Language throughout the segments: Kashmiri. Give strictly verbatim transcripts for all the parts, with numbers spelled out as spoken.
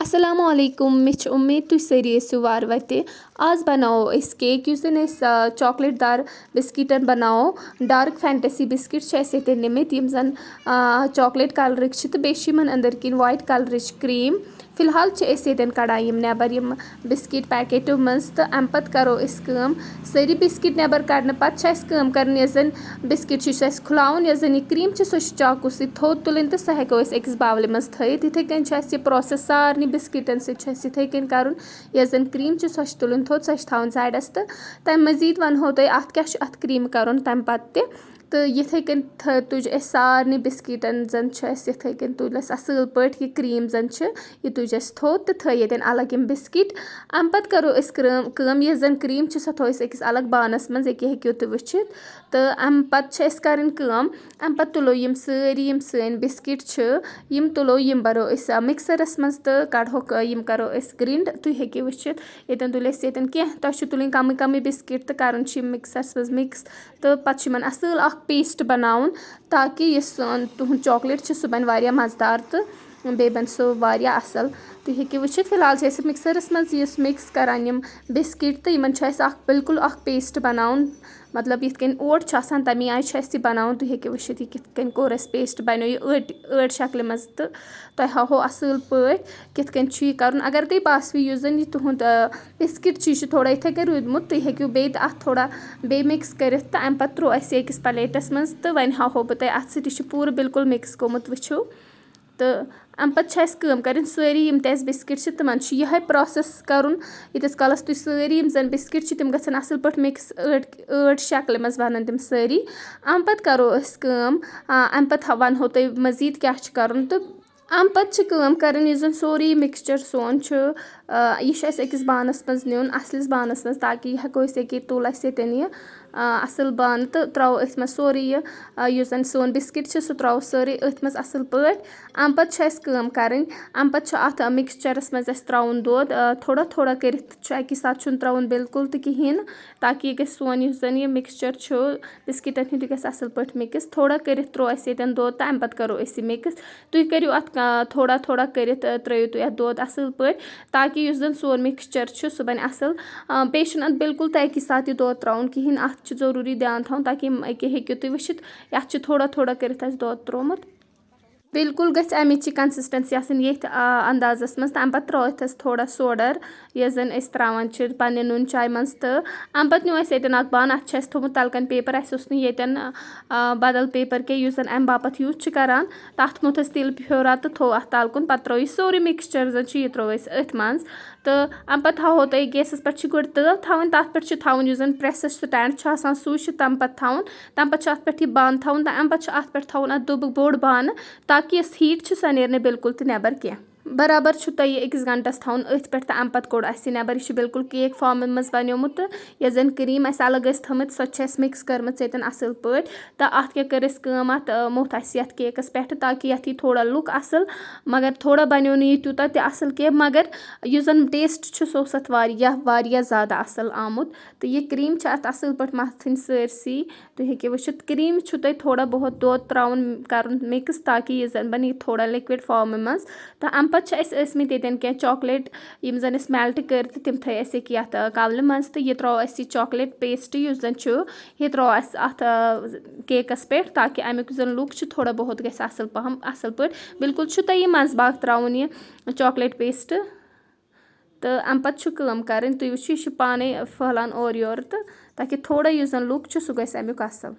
السلام علیکم، مےٚ چھِ اُمید تُہۍ سٲری ٲسِو وارٕ وَتہِ۔ آز بَناوو أسۍ کیک، یُس زَن أسۍ، آ، چاکلیٹ دار بِسکِٹَن بَناوو۔ ڈارٕک فینٹیسی بِسکِٹ چھِ اَسہِ ییٚتٮ۪ن نِمٕتۍ، یِم زَن، آ، چاکلیٹ کَلرٕکۍ چھِ، تہٕ بیٚیہِ چھِ یِمَن أنٛدٕرۍ کِنۍ وایِٹ کَلرٕچ کرٛیٖم۔ فی الحال چھِ أسۍ ییٚتٮ۪ن کَڑان یِم نٮ۪بَر، یِم بِسکِٹ پیکیٹو منٛز، تہٕ اَمہِ پَتہٕ کَرو أسۍ کٲم۔ سٲری بِسکِٹ نٮ۪بَر کَڑنہٕ پَتہٕ چھِ اَسہِ کٲم کَرٕنۍ، یۄس زَن بِسکِٹ چھِ، یہِ چھُ اَسہِ کھُلاوُن، یۄس زَن یہِ کرٛیٖم چھِ، سۄ چھِ چاکوٗ سۭتۍ تھوٚد تُلٕنۍ تہٕ سۄ ہٮ۪کو أسۍ أکِس باولہِ منٛز تھٲیِتھ۔ یِتھَے کٔنۍ چھُ اَسہِ یہِ پرٛوسیس سارنٕے بِسکِٹَن سۭتۍ چھُ اَسہِ یِتھَے کٔنۍ کَرُن۔ یۄس زَن کرٛیٖم چھِ، سۄ چھِ تُلٕنۍ تھوٚد، سۄ چھِ تھاوٕنۍ سایڈَس، تہٕ تَمہِ مٔزیٖد وَنہو تۄہہِ اَتھ کیٛاہ چھُ اَتھ کرٛیٖمہِ کَرُن تَمہِ پَتہٕ تہِ۔ تہٕ یِتھَے کٔنۍ تھٲ-، تُج اَسہِ سارنٕے بِسکِٹَن زَن چھِ اَسہِ یِتھَے کٔنۍ تُلۍ اَسہِ اَصٕل پٲٹھۍ یہِ کرٛیٖم زَن چھِ، یہِ تُج اَسہِ تھوٚد تہٕ تھٲے ییٚتٮ۪ن الگ یِم بِسکِٹ۔ اَمہِ پَتہٕ کَرو أسۍ کرٛٲم-، کٲم، یۄس زَن کرٛیٖم چھِ، سۄ تھٲو أسۍ أکِس الگ بانَس منٛز، ییٚکیٛاہ ہیٚکِو تُہۍ وٕچھِتھ۔ تہٕ اَمہِ پَتہٕ چھِ اَسہِ کَرٕنۍ کٲم، اَمہِ پَتہٕ تُلو یِم سٲری یِم سٲنۍ بِسکِٹ چھِ، یِم تُلو، یِم بَرو أسۍ، آ، مِکسَرَس منٛز تہٕ کَڑہوکھ، آ، یِم کَرو أسۍ گِرٛنٛڈ۔ تُہۍ ہیٚکِو وٕچھِتھ، ییٚتٮ۪ن تُلۍ اَسہِ ییٚتٮ۪ن کینٛہہ، تۄہہِ چھُ تُلٕنۍ کَمٕے کَمٕے بِسکِٹ تہٕ کَرُن چھِ یِم مِکسَرَس منٛز مِکٕس۔ تہٕ پَتہٕ چھُ یِمَن اَصٕل اَکھ پیسٹ بَناوُن، تاکہِ یُس سون تُہُنٛد چاکلیٹ چھُ، سُہ بَنہِ واریاہ مَزٕدار تہٕ بیٚیہِ بَنہِ سُہ واریاہ اَصٕل۔ تُہۍ ہیٚکِو وٕچھِتھ، فی الحال چھِ أسۍ مِکسَرَس منٛز یُس مِکٕس کَران یِم بِسکِٹ، تہٕ یِمَن چھُ اَسہِ اَکھ بِلکُل اَکھ پیسٹ بَناوُن، مطلب، یِتھ کٔنۍ اوٹ چھُ آسان، تَمی آیہِ چھُ اَسہِ یہِ بَناوُن۔ تُہۍ ہیٚکِو وٕچھِتھ، یہِ کِتھ کٔنۍ کوٚر اَسہِ پیسٹ، بَنیو یہِ ٲٹۍ، ٲٹۍ شَکلہِ منٛز، تہٕ تۄہہِ ہاوہو اَصٕل پٲٹھۍ کِتھ کٔنۍ چھُ یہِ کَرُن۔ اگر تۄہہِ باسِوٕ، یُس زَن یہِ تُہُنٛد، آ، بِسکِٹ چھُ، یہِ چھُ تھوڑا یِتھَے کٔنۍ روٗدمُت، تُہۍ ہیٚکِو بیٚیہِ تہِ اَتھ تھوڑا بیٚیہِ مِکٕس کٔرِتھ، تہٕ اَمہِ پَتہٕ ترٛوو اَسہِ یہِ أکِس پَلیٹَس منٛز، تہٕ وۄنۍ ہاوہو بہٕ تۄہہِ اَتھ سۭتۍ، یہِ چھُ پوٗرٕ بِلکُل مِکٕس گوٚمُت، وٕچھِو۔ تہٕ اَمہِ پَتہٕ چھِ اَسہِ کٲم کَرٕنۍ، سٲری یِم تہِ اَسہِ بِسکِٹ چھِ، تِمَن چھِ یِہوٚے پرٛوسیس کَرُن، ییٖتِس کالَس تُہۍ سٲری یِم زَن بِسکِٹ چھِ، تِم گژھن اَصٕل پٲٹھۍ مِکٕس، ٲٹۍ، ٲٹۍ شَکلہِ منٛز بَنَن تِم سٲری۔ اَمہِ پَتہٕ کَرو أسۍ کٲم، آ، اَمہِ پَتہٕ ہا-، وَنہو تۄہہِ مٔزیٖد کیٛاہ چھِ کَرُن، تہٕ اَمہِ پَتہٕ چھِ کٲم کَرٕنۍ، یُس زَن سورُے مِکسچَر سون چھُ، آ، یہِ چھُ اَسہِ أکِس بانَس منٛز نیُن، اَصلِس بانَس منٛز، تاکہِ یہِ ہٮ۪کو أسۍ ییٚکیٛاہ تُل اَسہِ ییٚتٮ۪ن یہِ، آ، اَصٕل بانہٕ، تہٕ ترٛاوو أتھۍ منٛز سورُے یہِ، آ، یُس زَن سون بِسکِٹ چھِ، سُہ ترٛاوو سٲرٕے أتھۍ منٛز اَصٕل پٲٹھۍ۔ اَمہِ پَتہٕ چھُ اَسہِ کٲم کَرٕنۍ، اَمہِ پَتہٕ چھُ اَتھ، آ، مِکسچَرَس منٛز اَسہِ ترٛاوُن دۄد، آ، تھوڑا تھوڑا کٔرِتھ چھُ اَکی ساتہٕ چھُنہٕ ترٛاوُن بِلکُل تہِ کِہیٖنۍ نہٕ، تاکہِ یہِ گژھِ سون یُس زَن یہِ مِکسچَر چھُ بِسکِٹَن ہُنٛد، یہِ گژھِ اَصٕل پٲٹھۍ مِکٕس۔ تھوڑا کٔرِتھ ترٛوو اَسہِ ییٚتٮ۪ن دۄد، تہٕ اَمہِ پَتہٕ کَرو أسۍ یہِ مِکٕس۔ تُہۍ کٔرِو اَتھ کا-، تھوڑا تھوڑا کٔرِتھ، آ، ترٛٲیِو تُہۍ اَتھ دۄد اَصٕل پٲٹھۍ، تاکہِ یُس زَن سون مِکسچَر چھُ، سُہ بَنہِ اَصٕل۔ آ، بیٚیہِ چھُنہٕ اَتھ بِلکُل تہِ اَکی ساتہٕ یہِ دۄد ترٛاوُن کِہیٖنۍ، اَتھ چھُ ضروٗری دھیان تھاوُن، تاکہِ یِم أکیٛاہ ہیٚکِو تُہۍ وٕچھِتھ، یَتھ چھُ تھوڑا تھوڑا کٔرِتھ اَسہِ دۄد ترٛوومُت۔ بِلکُل گژھِ اَمِچ یہِ consistency آسٕنۍ ییٚتھۍ، آ، اندازَس منٛز۔ تَمہِ پَتہٕ ترٛٲوِتھ اَسہِ تھوڑا soda، یۄس زَن أسۍ ترٛاوان چھِ پنٛنہِ نُن چاے منٛز، تہٕ اَمہِ پَتہٕ نیوٗ اَسہِ ییٚتٮ۪ن اَکھ بانہٕ، اَتھ چھِ اَسہِ تھوٚومُت تَلہٕ کَنۍ paper، اَسہِ اوس نہٕ ییٚتٮ۪ن، آ، بدل paper کینٛہہ، یُس زَن اَمہِ باپَتھ use چھِ کَران۔ تَتھ موٚتھ اَسہِ تِلہٕ پھیورا تہٕ تھوٚو اَتھ تَلہٕ کُن۔ پَتہٕ ترٛٲو یہِ سورُے mixture زَن چھُ، یہِ ترٛوو اَسہِ أتھۍ منٛز۔ تہٕ اَمہِ پَتہٕ تھاوہو تۄہہِ گیسَس پٮ۪ٹھ چھِ گۄڈٕ تٲو تھاوٕنۍ، تَتھ پٮ۪ٹھ چھُ تھاوُن یُس زَن press stand چھُ آسان، سُے چھُ تَمہِ پَتہٕ تھاوُن۔ تَمہِ پَتہٕ چھُ اَتھ پٮ۪ٹھ یہِ بانہٕ تھاوُن تہٕ اَمہِ پَتہٕ چھُ اَتھ پٮ۪ٹھ تھاوُن اَتھ دوٚبُک بوٚڑ بانہٕ، تاکہِ یۄس heat چھِ، سۄ نیرِ نہٕ بِلکُل تہِ نٮ۪بَر کینٛہہ۔ برابر چھُ تۄہہِ یہِ أکِس گھنٹَس تھاوُن أتھۍ پٮ۪ٹھ تہٕ اَمہِ پَتہٕ کوٚڑ اَسہِ یہِ نٮ۪بَر۔ یہِ چھُ بِلکُل cake form منٛز بَنیومُت تہٕ یۄس زَن cream اَسہِ الگ ٲسۍ تھٲومٕتۍ، سۄ تہِ چھِ اَسہِ mix کٔرمٕژ ییٚتٮ۪ن اَصٕل پٲٹھۍ۔ تہٕ اَتھ کیٛاہ کٔر اَسہِ کٲم، اَتھ، آ، موٚتھ اَسہِ یَتھ cakeَس پٮ۪ٹھ، تاکہِ یَتھ یی تھوڑا look اَصٕل، مگر تھوڑا بَنیو نہٕ یہِ تیوٗتاہ تہِ اَصٕل کینٛہہ، مگر یُس زَن taste چھُ، سُہ اوس اَتھ واریاہ، واریاہ زیادٕ اَصٕل آمُت۔ تہٕ یہِ cream چھِ اَتھ اَصٕل پٲٹھۍ مَتھٕنۍ سٲرسٕے۔ تُہۍ ہیٚکِو وٕچھِتھ، cream چھُ تۄہہِ تھوڑا بہت دۄد ترٛاوُن، کَرُن mix، تاکہِ یہِ زَن بَنہِ یہِ تھوڑا liquid form منٛز۔ تہٕ اَمہِ پَتہٕ چھِ اَسہِ ٲسۍمٕتۍ ییٚتٮ۪ن کینٛہہ chocolate، یِم زَن اَسہِ melt کٔرۍ تہٕ تِم تھٲے اَسہِ ییٚکیٛاہ یَتھ، آ، کَولہِ منٛز، تہٕ یہِ ترٛاوو اَسہِ یہِ chocolate paste، یُس زَن چھُ، یہِ ترٛاوو اَسہِ اَتھ، آ، cakeَس پٮ۪ٹھ، تاکہِ اَمیُک یُس زَن look چھُ، تھوڑا بہت گژھِ اَصٕل پَہَم، اَصٕل پٲٹھۍ۔ بِلکُل چھُ تۄہہِ یہِ منٛزٕ باگ ترٛاوُن، یہِ chocolate paste۔ تہٕ اَمہِ پَتہٕ چھُ کٲم کَرٕنۍ، تُہۍ وٕچھِو، یہِ چھُ پانَے پھٔہلان اورٕ یورٕ، تہٕ تاکہِ تھوڑا یُس زَن look چھُ، سُہ گژھِ اَمیُک اَصٕل۔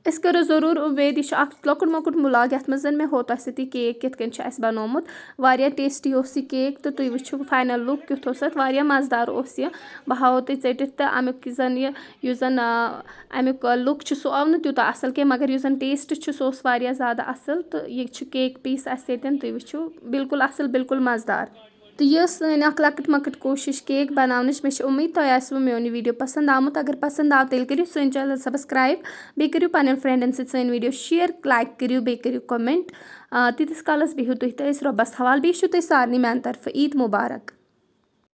أسۍ کَرو ضروٗر اُمید، یہِ چھُ اَکھ لۄکُٹ مۄکُٹ vlog، یَتھ منٛز زَن مےٚ ہوو تۄہہِ سۭتۍ یہِ cake کِتھ کٔنۍ چھُ اَسہِ بَنومُت۔ واریاہ tasty اوس یہِ cake، تہٕ تُہۍ وٕچھِو final look کیُتھ اوس اَتھ، واریاہ مَزٕدار اوس یہِ۔ بہٕ ہاوو تۄہہِ ژٔٹِتھ تہٕ اَمیُک یُس زَن یہِ، یُس زَن، آ، اَمیُک look چھُ، سُہ آو نہٕ تیوٗتاہ اَصٕل کینٛہہ، مگر یُس زَن taste چھُ، سُہ اوس واریاہ زیادٕ اَصٕل۔ تہٕ یہِ چھُ cake piece اَسہِ ییٚتٮ۪ن، تُہۍ وٕچھِو، بِلکُل اَصٕل، بِلکُل مَزٕدار۔ تہٕ یہِ ٲس سٲنۍ اَکھ لۄکٕٹ مۄکٕٹ کوٗشِش cake بَناونٕچ۔ مےٚ چھِ اُمید تۄہہِ آسِوٕ میون یہِ video پَسنٛد آمُت۔ اگر پَسنٛد آو، تیٚلہِ کٔرِو سٲنۍ channel subscribe، بیٚیہِ کٔرِو پنٛنٮ۪ن friendن سۭتۍ سٲنۍ video share، like کٔرِو، بیٚیہِ کٔرِو comment۔ آ، تیٖتِس کالَس بِہِو تُہۍ تہٕ أسۍ رۄبَس حوالہٕ۔ بیٚیہِ چھُو تۄہہِ سارنٕے میٛانہِ طرفہٕ عیٖد مُبارک۔